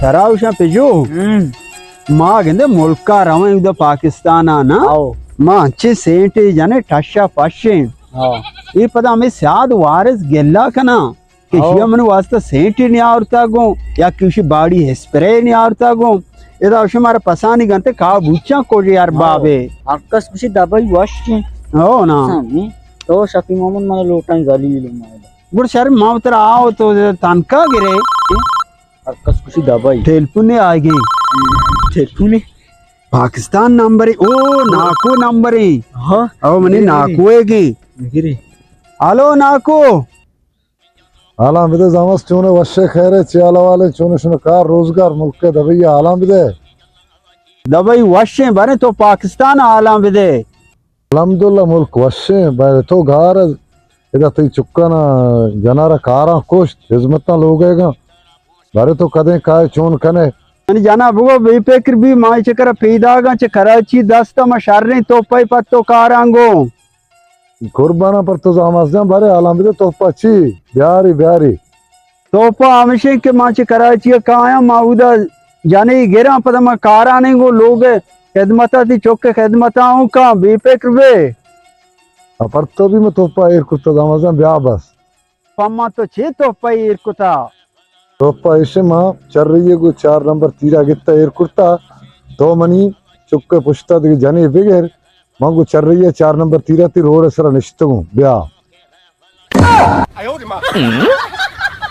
ترا اوشاں پجو، ہم۔ ما گندے ملکا رویں اودا پاکستانا نا۔ آؤ۔ ما انچیں سینٹے جنے ٹشا پشیں۔ ہاں۔ اے پدا ہمیں سیاد وارث گلا کنا کہ ہاں۔ شیا من واسطہ سینٹے نیارتا گوں یا کہ شی باڑی اسپرے نیارتا گوں۔ ادا اوشی مارا پسانی گنتے کا بوچاں کوجے یار ہاں۔ بابے۔ ہر کس کسی دبئی وشیں۔ ہو نا۔ سمی۔ تو شفیع محمد من لوٹاں ذلیل مائے۔ گڑ شر ما ترا آؤ تو تنکا گرے۔ ہر کس کسی دبئی۔ ٹیلیفون نے آئے گئے۔ ٹیلیفون نے؟ پاکستان نمبر ہے۔ او، ناکو نمبر ہے۔ ہاں۔ او، منی ناکو ہے گئے۔ گری۔ ہلو، ناکو۔ حالاں بدے زامس چونے وشے خیرے، چی حال احوالے، چونے شنے کار روزگار، ملک دبئی حالاں بدے۔ دبئی وشیں، بارے تو پاکستان حالاں بدے۔ الحمدللہ ملک وشیں، بارے تو گار ادا تئی چکانا جنارا کاراں کشت، خدمتاں لوگے گا۔ بارے تو کدیں کائے چون کنے؟ منی جنا بگو بے فکر بی، ما چکر پیداگاں چہ کراچی دست ما شریں تو پئی پتو کاراں گو۔ قرباناں پر تو زاماس جان، بارے حالاں بدے، تحفہ چی؟ بیاری، بیاری۔ تحفہ ہمشیں کہ ما چہ کراچی ء کایاں، ما اودا جنی گراں، پدا ما کارانیں گو لوگ خدمتا تی چک خدمتا اوں کاں، بے فکر بے۔ پر تو بھی ما تحفہ ایر کرتا زاماس جان، بیا بس۔ پما تو چے تحفہ ایر کتا؟ تحفہ ایشے ما چرئی گو چار نمبر تیرا گتا ایر کرتا، تو منی چک پشتا دگہ جنے بگر، من گو چرئی چار نمبر تیرا تی روڈ سرا نشتگوں، بیا۔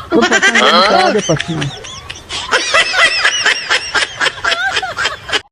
تو پتہ نہیں، کیا دے پتہ نہیں۔